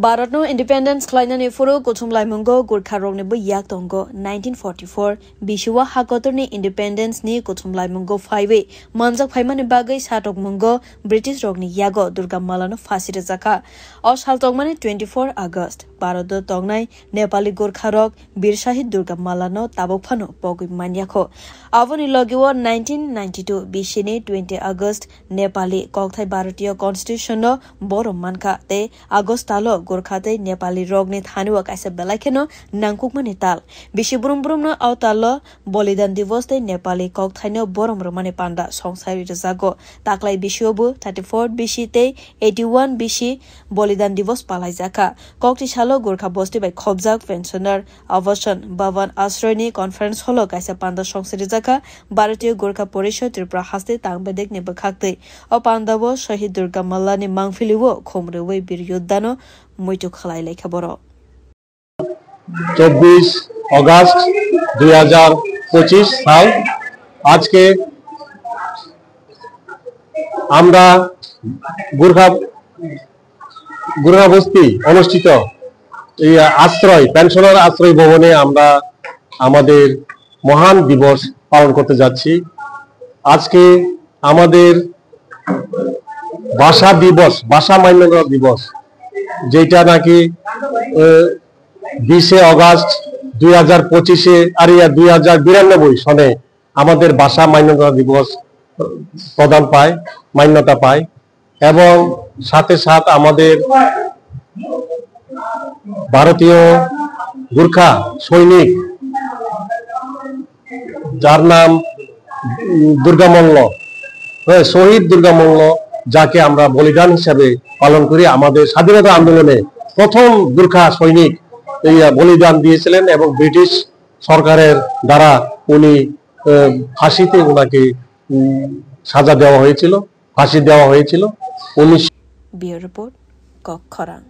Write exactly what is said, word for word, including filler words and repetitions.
Bharatno independence khlainani phuru kuthum laimungo Gurkharoknibo yak tongo. Nineteen forty-four bisio hakotorni independence ni kuthum laimungo phaiwi manjak phaimani bagwi satokmungo British rokni yago Durga Malano phasi rwjakha. O sal tongmani twenty-four August Bharatdo tongnai Nepali Gurkharok Bir Shahid Durga Malano tabuk phano pogwi manyakho. Aboni logio nineteen ninety-two bisini twenty August Nepali kokthai Bharatiya Constitution no borom mankha tei August talo Gurkha tei Nepali rokni thani o kaisa belai kheno nangkukmani tal. Bisi brum brumno o talo Bolidan Divos tei Nepali kokthaino borom rwmani panda songsari rwjago. Taklai bisio bo thirty-four bisi tei eighty-one bisi Bolidan Divos palaijakha. Kokti salo Gurkha bosti bai khobjak pensioner Avasan Bhavan Asroyni conference hall o kaisa panda songsari jakha Bharatiya Gurkha Parishad Tripura haste tang bedekni bwkhaktwi. O pandao Shahid Durga Mallani mangpilio khumrwi Bir Yoddhano muitu khlai laikha borok. চব্বিশ আগস্ট দুই হাজার পঁচিশ সাল। আজকে আমরা গুর্খা গুর্খা বস্তি অনুষ্ঠিত এই আশ্রয়, পেনশনার আশ্রয় ভবনে আমরা আমাদের মহান দিবস পালন করতে যাচ্ছি। আজকে আমাদের ভাষা দিবস, ভাষা মান্যতা দিবস, যেটা নাকি, আহ, বিশে আগস্ট দুই হাজার পঁচিশে, আরে, দুই হাজার বিরানব্বই সনে আমাদের ভাষা মান্যতা দিবস, আহ, প্রদান পায়, মান্যতা পায়। এবং সাথে সাথ আমাদের ভারতীয় গোর্খা সৈনিক, যার নাম, উম, দুর্গা মল্ল, হ্যাঁ, শহীদ দুর্গা মল্ল, যাকে আমরা বলিদান হিসাবে পালন করি। আমাদের স্বাধীনতা আন্দোলনে প্রথম গোর্খা সৈনিক এই, আহ, বলিদান দিয়েছিলেন এবং ব্রিটিশ সরকারের দ্বারা উনি, আহ, ফাঁসিতে ওনাকে, উম, সাজা দেওয়া হয়েছিল, ফাঁসি দেওয়া হয়েছিল। উনিশ Bureau Report, Kok Khorang.